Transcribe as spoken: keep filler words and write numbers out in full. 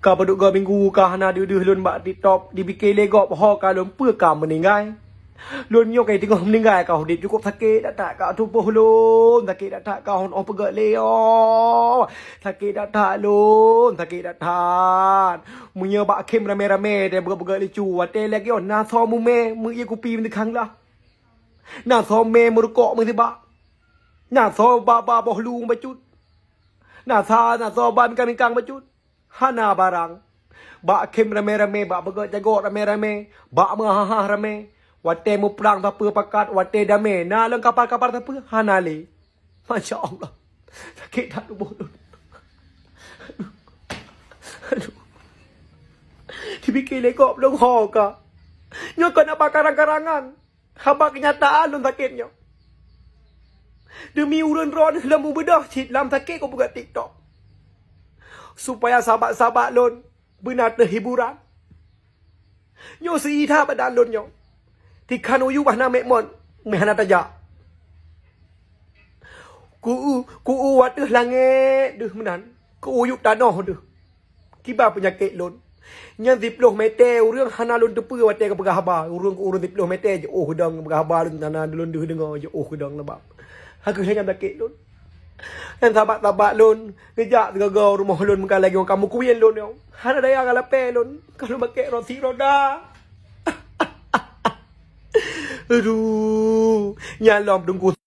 Ka padub goe minggu ka hana deuh-deuh lôn bak TikTok, dipike lé gob ho ka lôn peue ka meuninggai. Lôn nyoe ka teungoh meuninggai ka udeb, cukôp sakét that-that ka tuboh lôn, sakét that-that ka hon oh peugöt lé oh. Sakét that-that lôn, sakét that-that. Meunyoe bak khém ramé-ramé teuh peugöt-peugöt lucu, watèe lagèe oh na soe mumè meuié kupi meudeukhang lah. Na soe mè meurukok meusibak. Na soe ba-ba boh lu bacut. Na sa, na soe ba mingkang-mingkang bacut. Hana barang. Bak khém ramé-ramé, bak beugöt jagoe ramé-ramé, bak meuhah-hah ramé. Watèe muprang sapeue pakat, watèe damé na lam kapal-kapal sapeue, hana lé. Masya Allah. Sakét that tuboh lôn. Aduh. Aduh. Dipike lé gob lôn ho ka. Nyoe kon haba karang-karangan. Haba keunyataan lôn sakét nyoe. Deumi ureueng droeneuh lôn mubeudôh cit lam sakét kupeugöt TikTok. Supaya sahabat-sahabat lôn beuna teuhiburan. Nyoe seuidah badan lôn nyoe. Tikhan u yup hana mèk mon, meuhana tajak. Ku-, ku-, u ateueh langét deuh meunan, ku-, u yup tanoh deuh. Kiban peunyakét lôn. Nyan siploh mètè ureueng hana lôn teupeue watèe ka peugah haba. Ureueng keu ureueng siploh mètè jiôh keudong peugah haba lôn, hana lôn deuh deungoe jiôh keudong sabab. Hakeuh lé nyan sakét lôn. Nyan sahabat-sahabat lôn geujak sigoe-goe rumoh lôn meuka lagèe ngon kamoe kuyuen lôn nyoe. Hana daya ka lapèe lôn. Ka lôn makèk rosi roda. Aduh, nyan lom teungku.